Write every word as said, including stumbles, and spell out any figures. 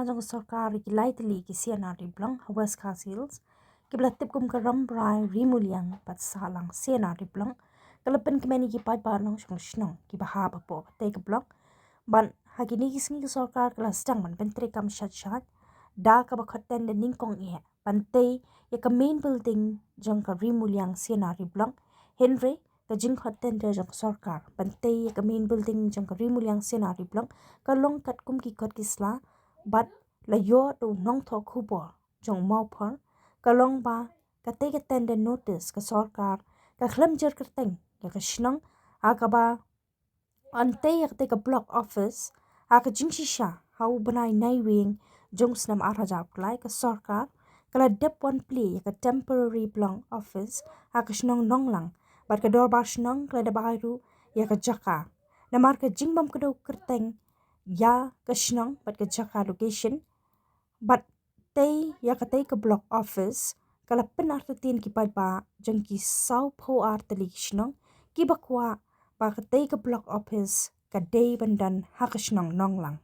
jong ka sorkar ïa ki lai tylli ki C&RD Block ha West Khasi Hills, kiba la tip kum ka Rambrai, Rimuliang bad Sahlang C&RD Block, ka la pynkmen ïa ki paidbah nongshong shnong kiba hap hapoh katei ka block. Bad ha kine ki sngi ka sorkar ka la sdang ban pyntreikam shat shat da kaba khot tender nyngkong eh ban tei ïa ka main building jong ka Rimuliang C&RD Block. Hynrei ka jingkhot tender jong ka sorkar ban tei ïa ka main building jong ka Rimuliang C&RD Block ka long katkum ki kot ki sla, bad la ïoh da u nongthoh khubor jong Mawphor, ka long ba katei ka tender notice ka sorkar ka khlem jer kyrteng ïa ka shnong, ha kaba ban tei ïa katei ka block office ha ka jingshisha ha u bnai Naiwieng jong u snem ar hajar arphew lai, ka sorkar ka la dep wan plie ïa ka temporary block office ha ka shnong Nonglang, bad ka dorbar shnong ka la dep ai ruh ïa ka jaka. Namar ka jingbym kdew kyrteng ïa ka shnong bad ka jaka location, bad tei ïa katei ka block office ka la pynartatien ki paidbah jong ki sawphew ar tylli ki shnong kiba kwah ba katei ka block office ka dei ban don ha ka shnong Nonglang.